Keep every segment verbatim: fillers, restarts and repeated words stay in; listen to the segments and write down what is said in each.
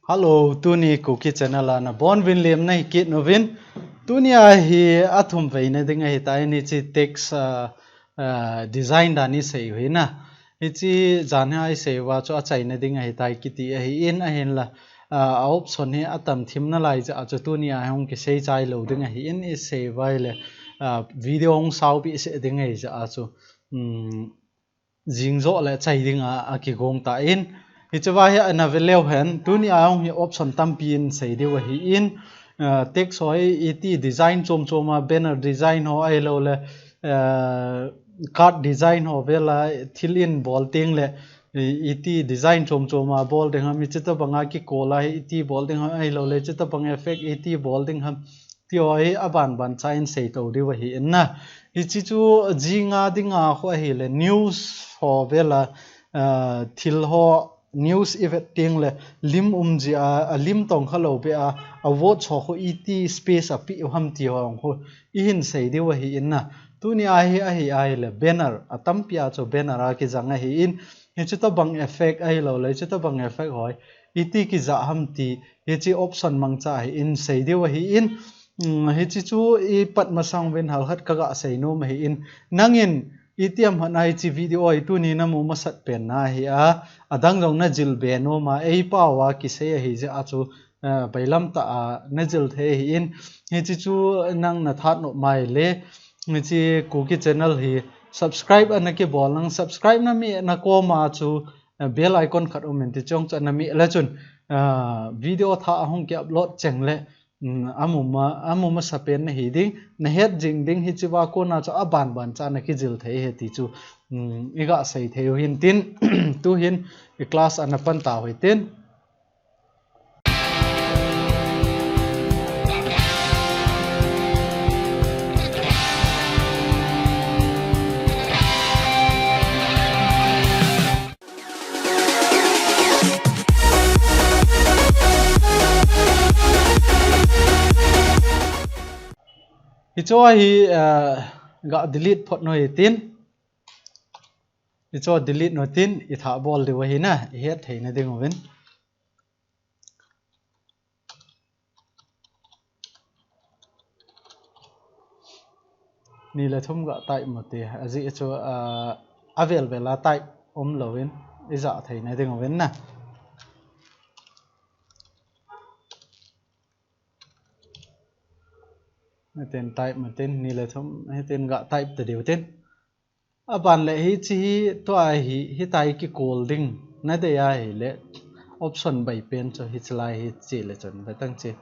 Hello, tuni Kuki channel a nabonuvin lemna hi kit uvin. Tuni a hi athum veina ding ahitai, hiche text, ah, ah, design dan isei u hi na. Hiche jan hi isei uva chu achaina ding ahitai kiti ahin, ahinla, ah, a option hi atam thim nalai jeh a chu tuni a hung kisei chai lou ding ahin, isei uva ahile, ah, video hung saopi seh ding ahi jeh a chu, um, jing joh le chai ding a, akigong tan. Hiche va hi ana ve leu hen, tuni a hung hi option tampi in sei diu ahin, ah, text ho hi iti design chom chom a, banner design ho ahilouleh, ah, card design ho vel a thil in bol teng le, i, iti design chom chom a bol ding ham, hiche tobang a kikol a hi iti bol ding ham, ahilouleh hiche tobang effect iti bol ding ham, ti ho hi aban ban cha in sei to diu ahin na. Hiche chu jing a ding a khu ahile news ho vel a, ah, thil ho news i vet teng le lim um jeh a, a lim tong kha lou beh a, a words ho khu iti space a pe u ham ti ho khu ihin sei diu ahin na. Tuni a hi ahi ahile banner, atampi a chu banner a kijang ahin, hiche tobang effect ahilouleh hiche tobang effect ho hi iti kija ham ti, hiche option mangcha hi in sei diu ahin, um, hiche chu ipat masang uvin halkhat kaga sei nom ahin, nangin itiham khat a hiche video hi tuni namu masat pen na hi a, adang jong najil be nom a, eipao a kisei ahi jeh a chu, ah, bailam tah a najil thei ahin, hiche chu nang nathat nom mai le, hiche Kuki channel hi subscribe ana kibol nang, subscribe nameh na kom a chu, ah, bell icon khat um in, ti chong chu ana meh le chun, ah, video thah ahung ki upload cheng le, um, amu ma, amu masa pen nahi ding, nahet jing ding, hiche va kon a chu aban ban cha nakijil thei ahi ti chu, um, iga sei thei u hin tin, tu hin i class ana pan tau hitin. Hiche hi, ah, ga delete phot u hitin. Hiche delete u hitin, i thah bol diu ahi na, i het theina ding uvin. Ni le thum ga type mo te, ajeh chu, ah, avel vel a type um louvin, i ja theina ding uvin na. Hitin type mo tin, ni le thum, hitin ga type ta diu tin. Aban le hiche hi, tua hi, hitia kikol ding nadei ahile, option bai pen chu hiche lai hiche le chun, bai tang che.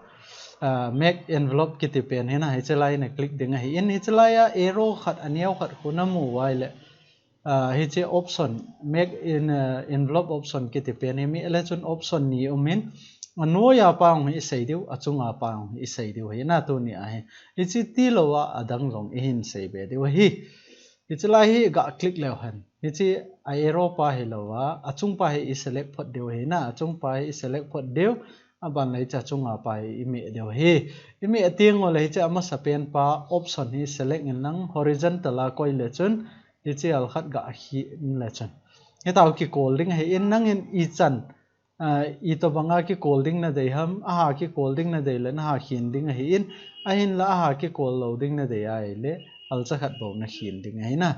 Ah, make envelope kiti pen hi na, hiche lai na click ding ahin, hiche lai a arrow khat, aneo khat khu namu uva ahile, ah, hiche option, make in, ah, envelope option kiti pen hi meh le chun option ni um in, anoi a pa hung hi isei diu, achung a pa hung hi isei diu ahi na tuni a hi. Hiche tilou a adang jong ihin sei be diu ahi. Hiche lai hi ga click leu hen. Hiche a arrow pa hilou a, achung pa hi i select phot diu ahi na, achung pa hi i select phot diu, aban le hiche achung a pa hi i meh diu ahi. I meh teng uleh hiche amasa pen pa option hi select in lang horizontal a koi le chun, hiche al khat ga khin le chun. Hitia kikol ding ahin nangin ichan, ah, itobang a kikol ding nadei ham, aha kikol ding nadei le naha khin ding ahin, ahinla aha kikol lou ding nadei ahile, alcha khat bou nakhin ding ahi na.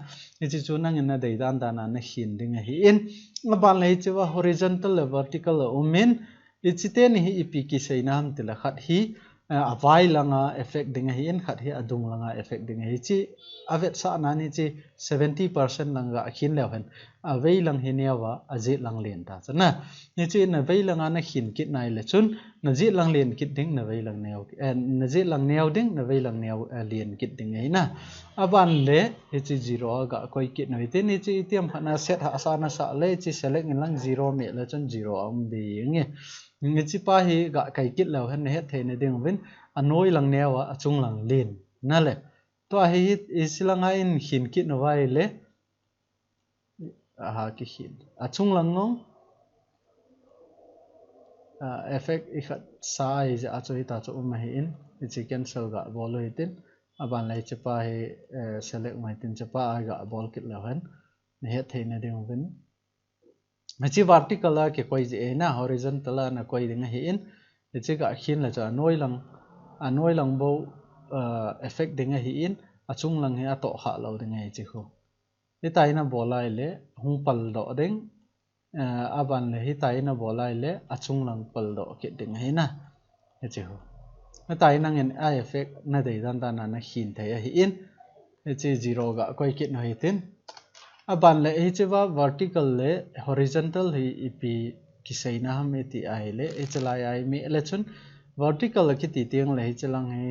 Hiche chu nangin nadei dan dan a nakhin ding ahin, aban le hiche va horizontal le vertical a um in, hiche teni hi ipi kiseina ham tile khat hi, ah, avai langa effect ding ahin, khat hi adung langa effect ding ahi. Hiche avetsahna hiche seventy percent lang ga khin leu hen. Avei lang hi neo a, ajet lang len ta chu na. Hiche navei langa nakhin kit nai le chun, najet lang len kit ding, navei lang neo, eh, najet lang neo ding, navei lang neo, eh, len kit ding ahi na. Aban le, hiche zero a ga koi kit u hitin, hiche itiham khat na set hahsa nasah le, hiche select in lang zero meh le chun zero a um ding ahi. Hiche pa hi ga kai kit leu hen nahet theina ding uvin, anoi lang neo a, achung lang len. Na le. Tua hi, hiche langa in khin kit uva ahile, aha kikhin. Achung lang ngong, ah, effect ikhat sa ahi jeh a chu hitia chu um ahin, hiche cancel ga bol u hitin, aban le hiche pa hi, eh, select u hitin, hiche pa a ga bol kit leu hen, nahet theina ding uvin. Hiche vertical a kikoi jeh ahi na, horizontal a nakoi ding ahi in. Hiche gah khin le chu anoi lang, anoi lang bou, uh, effect ding ahi in, achung lang hi atoh kha lou ding ahi hiche khu. Hitia hi nabol a ahile hung paldoh ding, uh, aban le hitia hi nabol a ahile achung lang paldoh kit ding ahi na. Hiche khu. Hitia hi nangin a effect nadei dan dan a nakhin thei ahi in. Hiche zero gah koi kit u hitin. Aban le hiche va vertical le horizontal hi ipi kiseina ham iti ahile, hiche lai a imeh le chun vertical akiti teng le hiche lang hi,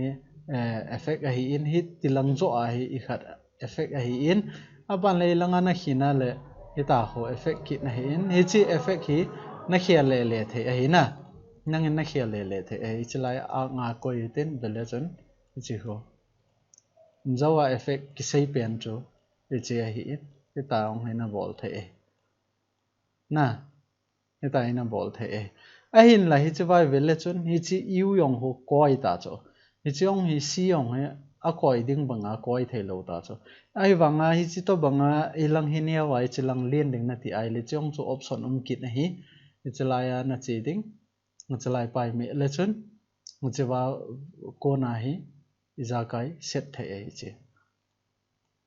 eh, effect ahi in, hiti lang joh a hi ikhat effect ahi in. Aban le hilang a nakhin a le hitia khu effect kit na ahi in. Hiche effect hi nakhel le le thei ahi na. Nangin nakhel le le thei ahi. Hiche lai a nga koi hitin, ve le chun hiche khu. Jou a effect kisei pen chu hiche ahi in, hitia hung hi nabol thei e. Na, hitia hi nabol thei e. Ahinla hiche va ive le chun hiche U jong khu koi ta chu. Hiche jong hi C jong hi akoi ding banga koi thei lou ta chu. Ahivanga hiche tobanga hilang hi neo a hiche lang len ding nati ahile hiche jong chu option um kit ahi. Hiche lai a nache ding. Hiche lai pa imeh le chun hiche va kona hi ijakai set thei ahi hiche.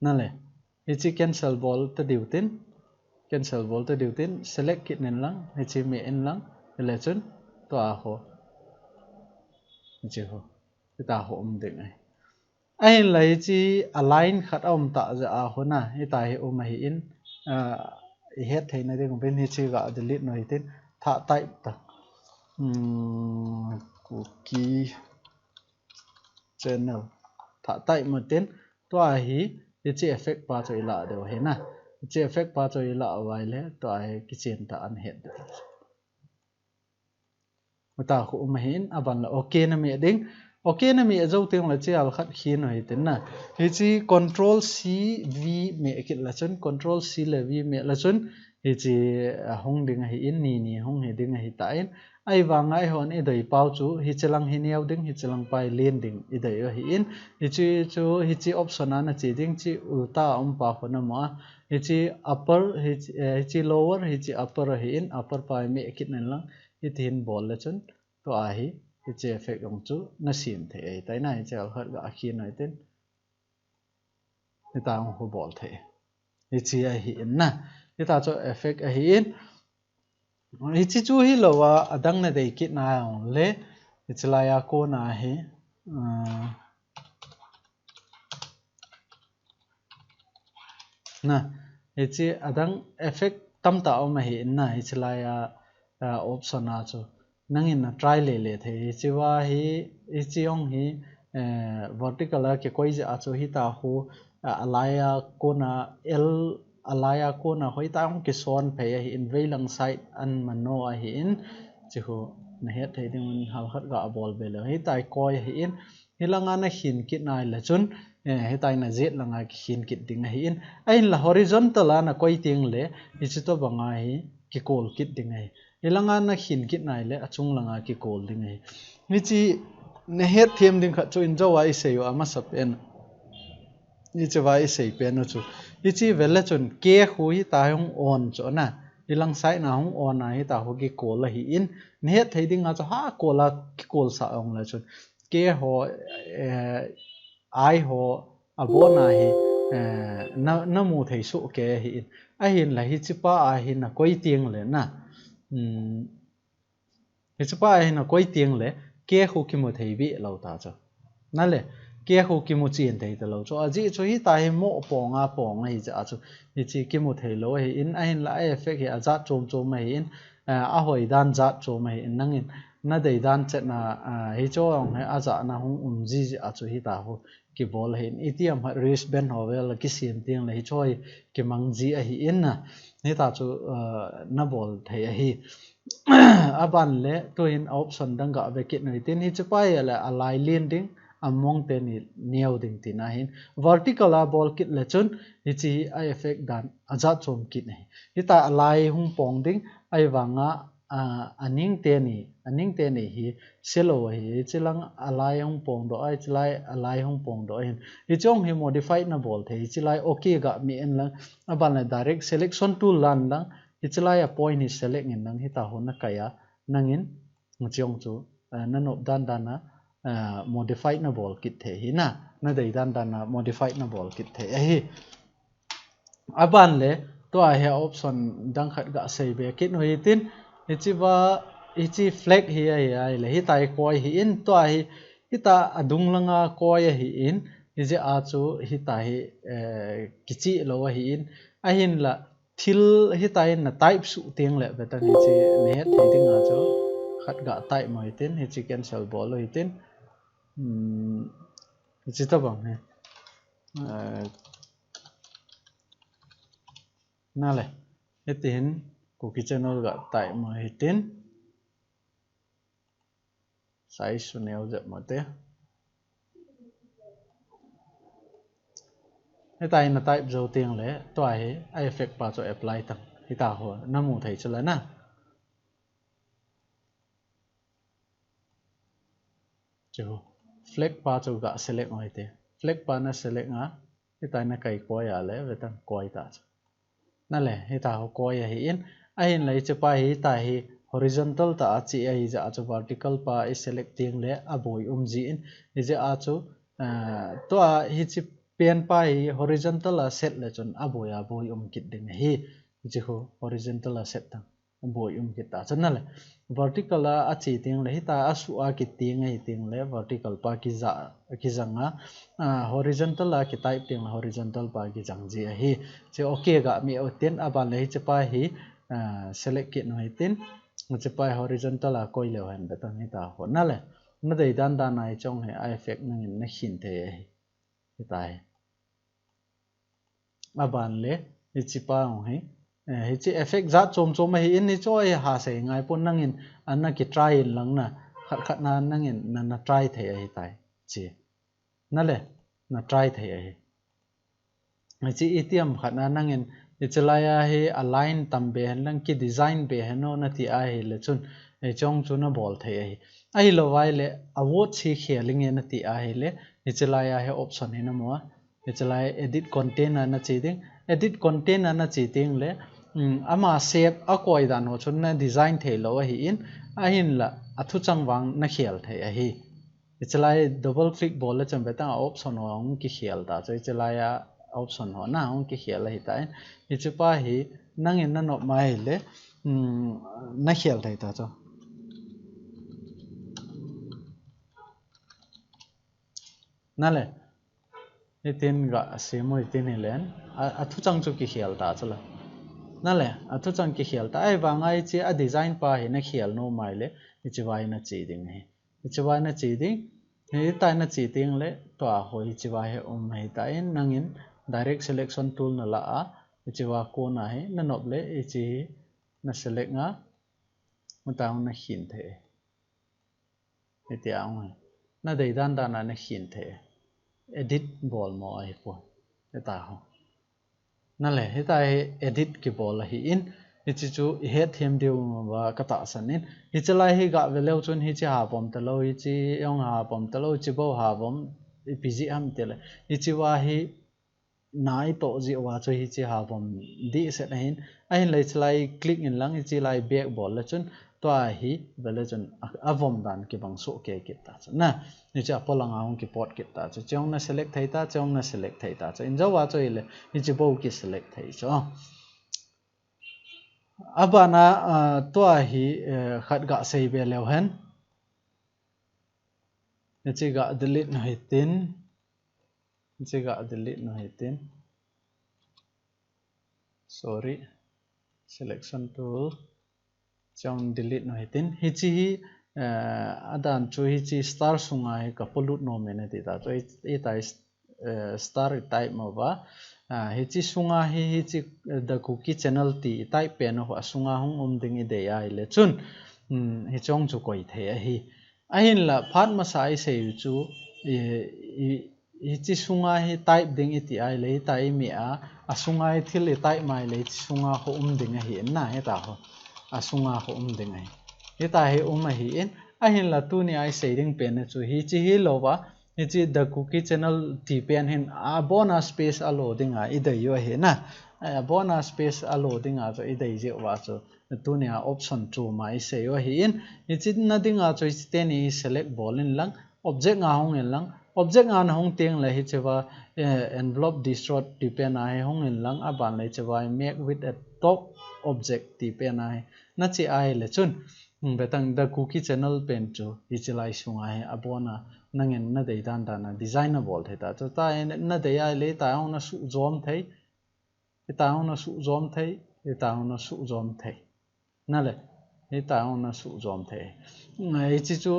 Nale, hiche cancel bol ta diu tin, cancel bol ta diu tin, select kit in lang, hiche meh in lang, hile chun, tua khu. Hiche khu. Hitia khu um ding ahi. Ahinla hiche a line khat aum ta jeh a khu na, hitia hi um ahi in, ah, ihet theina ding uvin hiche gah delete u hitin, thah type ta. Hmm, cookie channel. Thah type u tin, tua hi, hiche effect pa chu ilah diu ahi na. Hiche effect pa chu ilah uva ahile, tua hi kichen ta ahin het diu. Hitia khu um ahi in, aban le okay nameh ding. Okay nameh jou teng le hiche alkhat khin u hitin na. Hiche control C V meh kit le chun, control C le V meh le chun, hiche, ah, hung ding ahi in, ni ni hung hi ding ahi tan. Ahivanga eihon idei pau chu, hiche lang hi neo ding, hiche lang pa hi len ding idei u ahi in. Hiche chu, hiche option a nache ding, hiche ulta a um pa khu namu a. Hiche upper, hiche, eh, hiche lower, hiche upper ahi in, upper pa hi meh kit in lang, hiti hin bol le chun, tua hi, hiche effect jong chu nasem thei ahi tai na, hiche alkhat gah khin u hitin. Hitia hung khu bol thei. Hiche ahi in na. Hitia chu effect ahi in. Hiche chu hilou a, adang nadei kit na jong le. Hiche lai a kona hi. Ah, na. Hiche adang effect tamtah um ahi in na. Hiche lai a, ah, option a chu. Nangin na try le le thei. Hiche va hi, hiche jong hi, eh, vertical a kikoi jeh a chu hitia khu, ah, alai a kona L, alai a kona khu hitia hung kison phei ahi in, veilang side an mano ahi in, hiche khu nahet thei ding un alkhat gah bol be le. Hitia koi ahi in, hilang a nakhin kit nai le chun, eh, hitia najet lang a kikhin kit ding ahi in. Ahinla horizontal a nakoi teng le, hiche tobanga hi kikol kit ding ahi. Hilang a nakhin kit nai le, achung lang a kikol ding ahi. Hiche nahet them ding khat chu in jou a isei u a masapen. Hiche va isei pen u chu. Hiche ve le chun K khu hitia hung on chu na. Hilang side na hung on a hitia khu kikol ahi in. Nahet thei ding a chu ha kol a kikol sa ong le chun. K ho, eh, I ho, abon a hi, eh, na, namu thei soh kei ahi in. Ahinla hiche pa a hi nakoi teng le na. Hmm, hiche pa a hi nakoi teng le, K khu kimu thei be lou ta chu. Nale, K khu kimu chen thei ta lou chu. Ajeh chu hitia hi mo pong a pong ahi jeh a chu. Hiche kimu thei lou ahi in, ahinla a effect hi ajat chom chom ahi in, eh, ahoi dan jat chom ahi in, nangin nadei dan chet na, ah, hiche jong hi ajat na hung um ji jeh a chu hitia khu kibol ahi in, itiham khat wristband ho vel kisem teng le hiche hi kimang ji ahi in na. Hitia chu, ah, nabol thei ahi. Aban le, tuhin option dang gah ve kit u hitin, hiche pa hi le alai len ding, among teni neo ding tina ahin. Vertical a bol kit le chun, hiche hi a effect dan ajat chom kit ahi. Hitia alai hung pong ding, ahivanga, ah, aning teni, aning teni hi se lou ahi, hiche lang alai hung pong doh, hiche lai alai hung pong doh ahin. Hiche jong hi modify nabol thei, hiche lai okay gah meh in lang, aban le direct selection tool lan lang, Hiche lai a point hi select in lang hita ho na kai a, nangin, chong chu, eh, na nop dan dan a, eh, modify na bol kit thei hi na, na dei dan dan a modify na bol kit thei ahi. Aban le, tua hi option dang khat ga sei be kit u hitin, hiche va, hiche flag hi ahi, ahi le, hita hi koi hi in, tua hi, hita adung langa koi ahi in, hijeh a chu, hita hi, eh, kichih lou ahi in, ahin la, thil hita hi na type suh teng le, vetan hiche, na het thei ding a chu, khat ga type mo hitin, hiche cancel bol u hitin, hmm, hiche tabang hi, eh, Na le, hiti hin Kuki channel ga type mo hitin. Size chu neo jep mo te. Hita hi na type jou teng le, tua hi, a effect pa chu apply tang. Hita ho, na mu thei chu la na. Chu, flag pa chu ga select mo hite. Flag pa na select a, hita hi na kai koi a le, vetan koi ta chu. Na le, hita ho koi ahi in, ahin le hiche pa hi, hita hi horizontal ta a chi ahi jeh a chu vertical pa i select teng le, aboi um ji in, hijeh a chu, ah, tua hiche pen pa hi horizontal a set le chun aboi aboi um kit ding ahi, hiche ho horizontal a set tang. Boi um kit ta chu na le. Vertical a, a chi teng le, hita a su a kiti ngai teng le, vertical pa kija, kijang a, ah, horizontal a ki type teng le, horizontal pa kijang ji ahi. Chu okay ga mi u tin, aban le hiche pa hi, ah, select kit u hitin, hiche pa hi horizontal a koi leu hen vetan hita ho. Na le, na dei dan dan a hiche hung hi, a effect nangin na khin thei ahi. Hita hi. Aban le, hiche pa hung hi. Eh, hiche effect jat chom chom ahi in hiche hi ha sei ngai pon nangin, ana ki try in lang na, khat khat na nangin, na, na try thei ahi tai. Chi. Na le, na try thei ahi. Hiche itiam khat na nangin, hiche lai a hi align tam be hen lang ki design be hen o na ti ahi le chun, hiche hung chu na bol thei ahi. Ahi lou vai le, a words hi khel inge na ti ahi le, hiche lai a hi option hi na mu a. Hiche lai edit content a na chi ding. Edit content a na chi ding le, um, ama shape a koi dan ho chun na design thei lou ahi in, ahin la, a thuchang vang na khel thei ahi. Hiche lai double click bol le chun vetan a option ho hung kikhel ta chu. Hiche lai a option ho na hung kikhel ahi ta in. Hiche pa hi nangin na nop mai le, um, na khel thei ta chu. Na le. Hitin ga sem u hitin hi len. A, a thuchang chu kikhel ta chu la. Na le, a thuchang kikhel ta. Ahivang a hiche a design pa hi na khel nom mai le, hiche vai na chi ding hi. Hiche vai na chi ding. Hita na chi ding le, tua ho hiche vai hi um ahi ta in, nangin direct selection tool na la a, hiche va kona hi, na nop le, hiche hi na select a, hita hung na khin thei. Hiti a hung hi. Na dei dan dan a na khin thei. Edit bol mo ahi pon. Hita ho. Na le, hita hi edit kibol ahi in, hiche chu i het them diu va ka tahsan in. Hiche lai hi ga ve leu chun hiche ha vom ta lou, hiche hung ha vom ta lou, hiche bou ha vom ipi jeh ham ti le. Hiche va hi nai toh jeh uva chu hiche ha vom dih set ahin. Ahin le hiche lai click in lang hiche lai back bol le chun tua hi ve le chun a, a vom dan kibang soh kei kit ta chu. Na, hiche a polang a hung kipot kit ta chu. Hiche hung na select thei ta, hiche hung na select thei ta chu. In jou va chu hi le hiche bou ki select thei chu. Aban a, ah, tua hi, eh, khat ga sei be leu hen. Hiche ga delete u hitin. Hiche ga delete u hitin. Sorry. Selection tool. Hiche hung delete u hitin. Hiche hi, eh, a dan chu hiche star sunga hi ka polut nom e na ti ta. Chu hi, hita hi, eh, star i type mo va. Ah, hiche sunga hi, hiche, eh, The Kuki Channel ti i type pen u a sunga hung um ding i dei ahi le chun, um, hiche hung chu koi thei ahi. Ahin la, phat masa i sei u chu, i, i, hiche sunga hi type ding i ti ahi le, hita i mi a, a sunga hi thil i type mai le, hiche sunga ho um ding ahi in na, hita ho. A sunga ho um ding ahi. Hita hi um ahi in, ahin la tuni a i sei ding pen na chu, hiche hi lou va, hiche The Kuki Channel ti pen hin, a bon a space a lo ding a, i dei u ahi na. eh, abona space a lo dinga chu i dei jeh uva chu tunia option chu ma i sei u ahi in, hichi na dinga chu hichi teni select bol in lang, object nga hung in lang, object nga na hung teng le hichi va, eh, envelope distort ti pen a hi hung in lang, aban le hichi va make with a top object ti pen a hi na chi ai le chun, hmm, betang the cookie channel pen chu hichi lai sunga hi abona nangin na dei dan dan a design na bol thei ta. Chu ta in na dei ai le ta hung na su jom thei. Hita hung na su jom thei, hita hung na su jom thei. Na le, hita hung na su jom thei. Hichi chu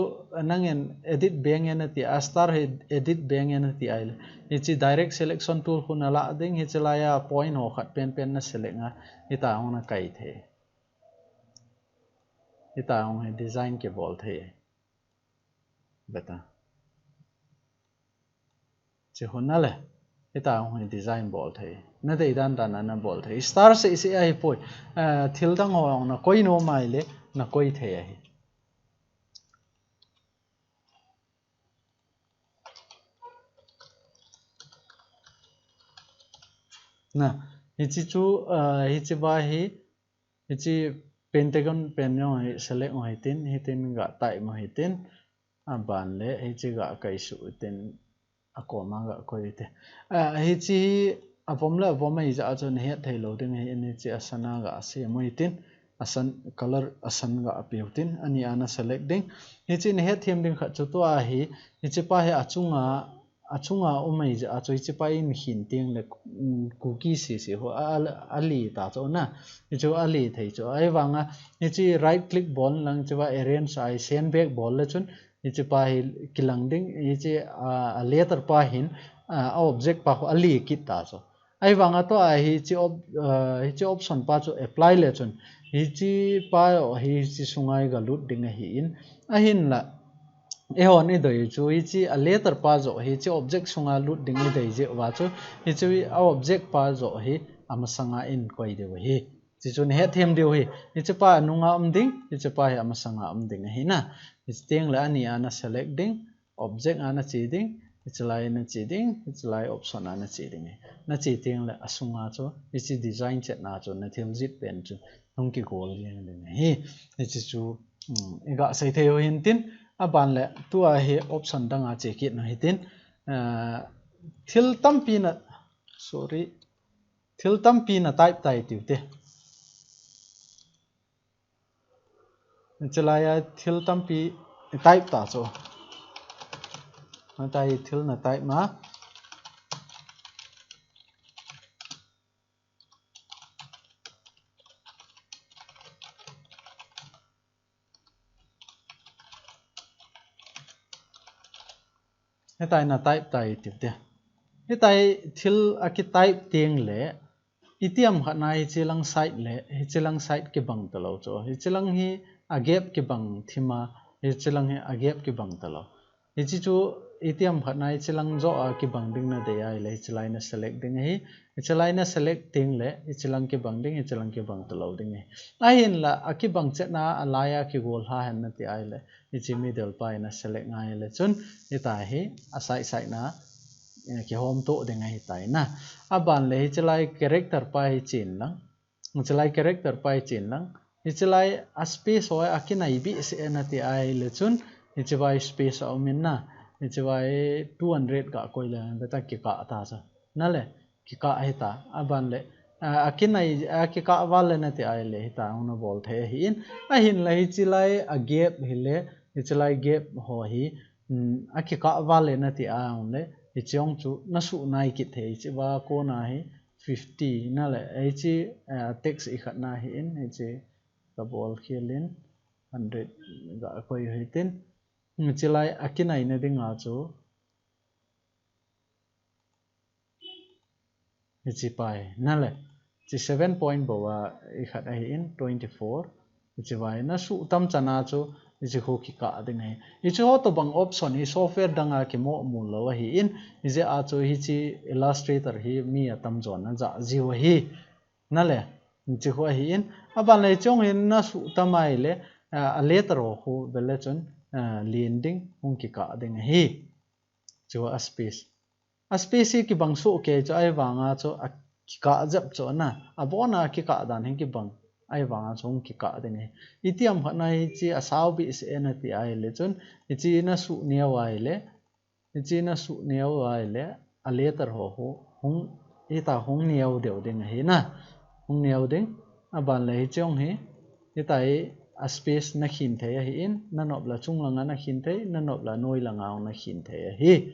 nangin edit beng e na ti a, star hi edit beng e na ti ai le. Hichi direct selection tool khu na la ding, hichi lai a point ho khat pen pen na select a, hita hung na kai thei. Hita hung hi design kibol thei. Beta. Chi hun na le. Hita hung hi design bol thei. Na dei dan dan a na bol thei. Star se se ahi poi. Eh, thil dang ho hung na koi nom ai le, na koi thei ahi. Na, hichi chu, eh, hichi va hi, hichi pentagon pen jong hi select u hitin, hitin ga type u hitin, aban le hichi ga kai su hitin, akoma ga koi hitin. Ah, hichi hi avom le avom ahi jeh a chu na het thei lou ding ahi in, hichi asan a ga sem u hitin, asan color asan ga pe u hitin, ani a na select ding. Hichi na het them ding khat chu tua hi, hichi pa hi achunga, achunga um ahi jeh a chu hichi pa in hin teng le, mm, cookie se se ho a, a, a li ta chu na. Hichu a li thei chu. Ahivanga hichi right click bol lang, hichi va arrange ai send back bol le chun hichi pa hi kilang ding, hichi, ah, a letter pa hin, ah, a object pa khu a li kit ta chu. Ahivanga tua hichi op-, ah, hichi option pa chu apply le chun hichi pa hi hichi sunga i ga lut ding ahi in, ahin la eihon i dei chu hichi a letter pa joh hichi object sunga lut ding i dei jeh uva chu hichi a object pa joh hi amasanga in koi diu ahi. Chi chu na het them diu ahi. Hichi pa anunga um ding, hichi pa hi amasanga um ding ahi na. Hichi teng le ani a na select ding, object a na che ding, hichi lai na che ding, hichi lai option a na che ding ahi. Na che teng le asunga chu hichi design chet na chu na thil jit pen chu hung kigol jeng ding ahi. Hichi chu, um, i ga sei thei u hitin, aban le tua hi option dang a che kit u hitin, ah, thil tampi na, sorry, thil tampi na type tai tiu te. Hichi lai a thil tampi type ta chu. Na tai thil na type ma. Hitai na type tai tiu te. Hitai thil a ki type teng le, itiham khat na hichi lang side le, hichi lang side kibang ta lou chu. Hichi lang hi a gap kibang thim a, hichi lang hi a gap kibang ta lou. Hichi chu itiham khat na hichi lang joh a kibang ding na dei ai le, hichi lai na select ding ahi. Hichi lai na select teng le, hichi lang kibang ding, hichi lang kibang ta lou ding ahi. Ahin la, a kibang chet na a lai a kigol ha hen na ti ai le, hichi middle pa hi na select ngai le chun, hita hi a side side na, eh, kihom to ding ahi tai na. Aban le hichi lai character pa hi chen lang. Hichi lai character pa hi chen lang. Hichi lai a space ho a kinai bih se na ti ai le chun, hichi vai space a um in na. Hichi vai two hundred ga koi le beta kikah ta chu. Na le, kikah hita, aban le, a, a kinai, a kikah val le na ti ai le hita hung na bol thei ahi in, ahin la hichi lai a gap hi le, hichi lai gap ho hi, um, a kikah val le na ti a hung le, hichi hung chu na su nai kit thei, hichi va kona hi fifty na le, hichi, a, text i khat na hi in, hichi ka bol khel in hundred ga koi hitin, hichi lai a kinai na ding a chu, Hichi pa hi, na le. Hichi seven point bou a i khat ahi in, twenty-four. Hichi vai na su tam chan a chu, hichi khu kikah ding ahi. Hichi ho tobang option hi software dang a kimo mu lou ahi in, hijeh a chu hichi Illustrator hi mi a tam jon a ja jiu ahi. Na le, hichi khu ahi in, aban le hichi hung hin na su tam ai le, a, a letter ho khu vele chun, a, len ding, hung kikah ding ahi. Chu a space. A space hi kibang soh kei chu ahivang a chu a, kikah jep chu na, abona kikah dan hi kibang. Ahivanga chu hung kikah ding ahi. Itiham khat na hiche asao behseh e nati ahile chun, hiche nasuh neo ahile, hiche nasuh neo ahile, a letter ho hu, hung, hita hung neo deu ding ahi na. Hung neo ding, aban le hiche hung hi, hita hi a space nakhin thei ahin, nanop la chung langa nakhin thei, nanop la noi langa hung nakhin thei ahi.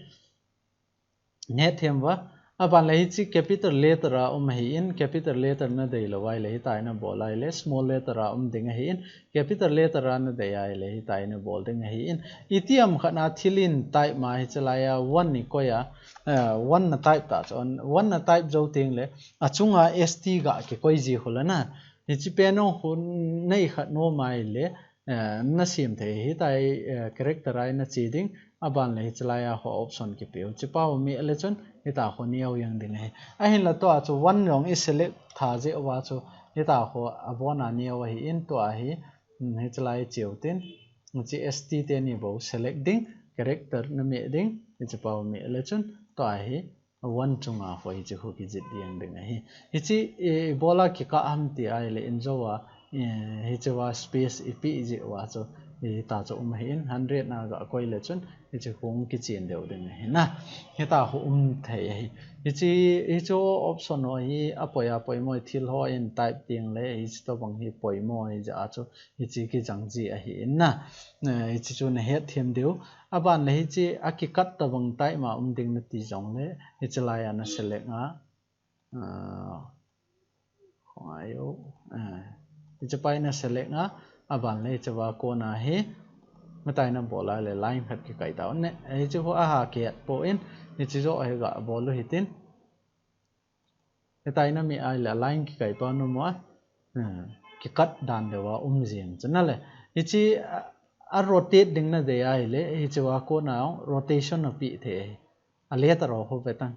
Nahet them uva, aban le hiche capital letter a um ahin, capital letter nadei lou ahile, hita hi nabol ahile, small letter a um ding ahin, capital letter a nadei ahile, hita hi nabol ding ahin. Itiham khat na thil in type ma hiche laiya one ni koi a, eh, one na type ta chu, one na type jou teng le, achunga S T ga kikoi ji khu le na. Hiche pen hung khu nei khat nom ahile, eh, nasem thei, hita hi, eh, character a nache ding, aban le hiche laiya ho option kipe u. Hiche pa u meh le chun, hita ho neo jeng ding ahi. Ahinla tua chu one jong i select tha jeh uva chu, hita ho abona neo ahin tua hi, mm, hiche lai cheu tin, hiche S T teni bou select ding, character nameh ding, hiche pa u meh le chun, tua hi, one chunga ho hiche khu kijih jeng ding ahi. Hiche, eh, ibola kikah ham ti ahile injo a, eh, hiche uva space ipeh jeh uva chu, hita chu um ahin hundred na ga koi le chun, hiche khu hung kichen deu ding ahi na. Hita khu um thei ahi. Hiche, hiche option ho hi apoi apoi mo thil ho in type teng le hiche tobang hi poimo ahi jeh a chu hiche kijang ji ahin na. Eh, hiche chu nahet them diu. Aban le hiche a kikah tabang type ma um ding nati jong le, hiche laiya na select nga, ah, khongai u, ah, hiche pa hi na select nga, aban le hiche uva kona hi, matai nabol a le line khat kikai tau ne, hiche khu aha kihet poi, hiche joh hi ga bol u hitin. Hita hi nameh ahile line kikai pa nom uva, hmm, kikah dan deu a um jeng chu na le. Hiche a, a rotate ding nadei ahile, hiche uva kona rotation napeh thei. A letter ho khu ve tan.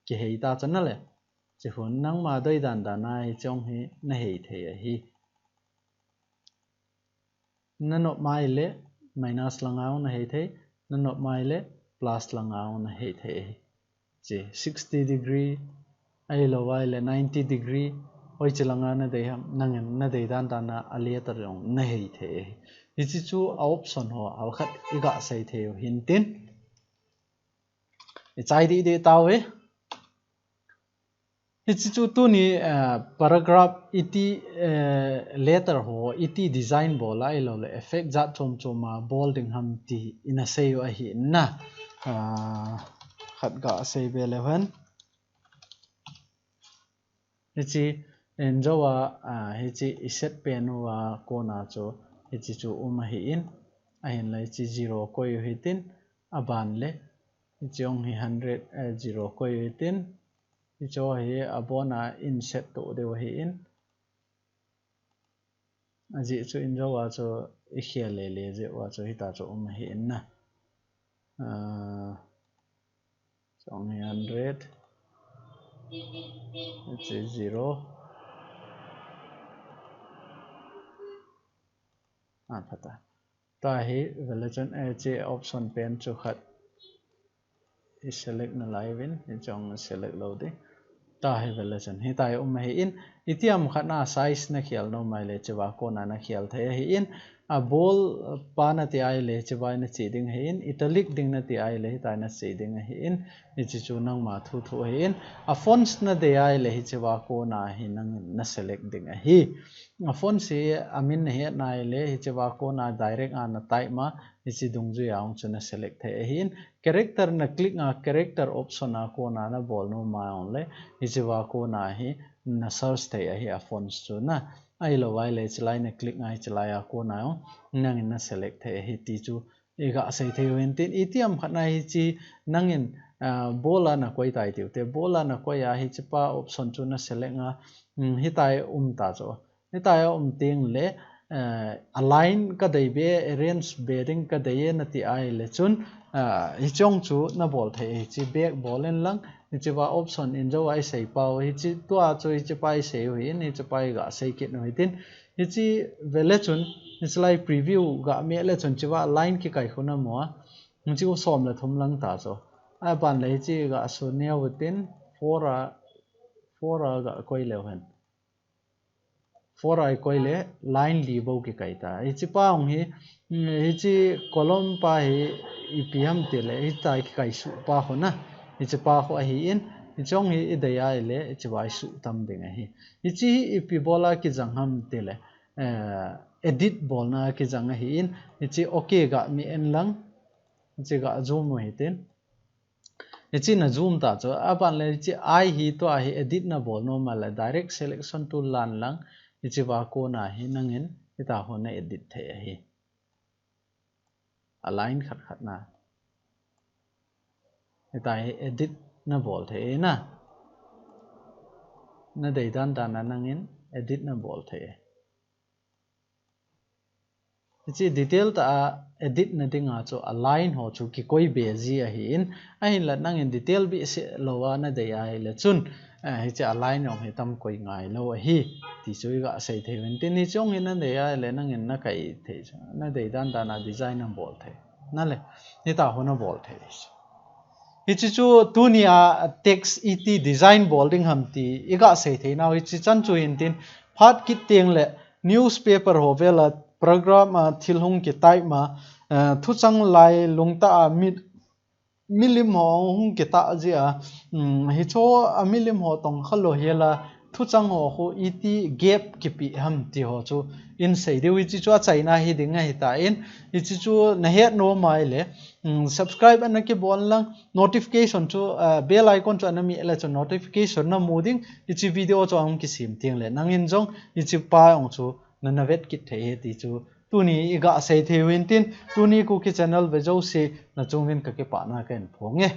Kihei ta chu na le. Hiche khu nangma doi dan dan a hiche hung hi nahei thei ahi. Nanop mai le minus langa hung nahei thei, nanop mai le plus langa hung nahei thei. Hiche sixty degree, ahilou ahile ninety degree, hoiche langa nadei ham, nangin nadei dan dan a a letter jong nahei thei. Hiche chu a option ho, a khat iga sei thei u hintin. Ichai dih dih tauve. Hiche chu tuni, eh, paragraph iti, eh, letter ho, iti design bol a ahilou le effect jat chom chom a bol ding ham ti ina sei u ahi na. Ah, khat ga sei be le hen. Hiche injo a, ah, hiche i set pen uva kona chu, hiche chu um ahin, ahinla hiche zero koi u hitin, aban le, hiche hung hi hundred, eh, zero koi u hitin, hiche hi abona in set to deu ahin, ajeh chu injo a chu i khel le le jeh uva chu hita chu um ahin na. Ah, Song hi hundred. Hiche zero. Ah, pha ta. Tua hi, vele chun, eh, hiche option pen chu khat i select nalai uvin, hiche hung select lou ding. Tua hi vele chun, hita hi um ahin, itiham khat na size nakhel nom ahile, hiche uva kona nakhel thei ahin, a bold pa nati ahile, hiche uva nache ding ahin, italic ding nati ahile, hita nache ding ahin, hiche chu nangma thu thu ahin, a fonts nadei ahile, hiche uva kona hi nangin na select ding ahi. A fonts hi a min nahet nai le, hiche uva kona direct a na type ma, hiche dungjui a hung chu na select thei ahin. Character na click a, character option a kona nabol nom a ahung le, hiche uva kona hi na search thei ahi a fonts chu na. Ahilou ahile, hiche lai na click a, hiche lai a kona hung, nangin na select thei ahi ti chu iga sei thei u hintin, itiham khat na hiche nangin, ah, bold a nakoi tai tiu te, bold a nakoi a hiche pa option chu na select a, um, hita hi um ta chu. Hita hi um teng le, eh, align kadei be, arrange be ding kadei e nati ahile chun, ah, hiche hung chu nabol thei, hiche back bol in lang, hiche uva option injo a i sei pau, hiche tua chu hiche pa i sei u hin, hiche pa iga sei kit u hitin, hiche vele chun, hiche lai preview ga meh le chun hiche uva line kikai khu namu a, hiche u som le thum lang ta chu. Aban le hiche ga su neo u hitin, four a, four a ga koi leu hen. Four a i koi le line li bou kikai ta. Hiche pa hung hi, mm, hiche column pa hi ipi ham tile, hitia kikai suh pa ho na. Hiche pa ho ahi in, hiche hung hi i dei a ile, hiche va i suh tam ding ahi. Hiche hi ipi bol a kijang ham tile, eh, edit bolna kijang ahi in, hiche okay ga mi en lang, hiche ga zoom u hitin. Hiche na zoom ta chu, aban le hiche eye hi tua hi edit na bol nom a le direct selection tool lan lang, hiche va kona hi nangin, hitia ho na edit thei ahi. Align khat khat na. Hitia hi edit na bol thei na. Na dei dan dan a nangin edit na bol thei. Hiche detail tah a edit na dinga chu align ho chu kikoi be ji ahi in, ahinla nangin detail behseh lou a na dei a ahile chun, eh, hiche align jong hi tam koi ngai lou ahi, ti chu i ga sei thei uvin tin, hiche jong hi na dei a ahile nangin na kai thei chu, na dei dan dan a design na bol thei. Na le, hitia ho na bol thei. Hiche chu tuni a text iti design bol ding ham ti i ga sei thei nau hiche chan chu hin tin, phat kit teng le newspaper ho vel a program a thil hung ki type ma, eh, thuchang lai lungta a mi, milim ho hung ki ta ji a, um, hiche a milim ho tong kha lou hial a, thuchang ho khu iti gap kipe ham ti ho chu in sei diu hiche chu achaina hi ding ahi ta in, hiche chu na het nom a ahile, um, subscribe ana kibol lang, notification chu, uh, bell icon chu ana mi le chu notification na mu ding, hiche video chu ahung kisem teng le nangin jong hiche pa jong chu na na vet kit thei ahi ti chu tuni i ga sei thei uvin tin, tuni Kuki channel ve jouse na chung uvin ka kipana ka in phong e.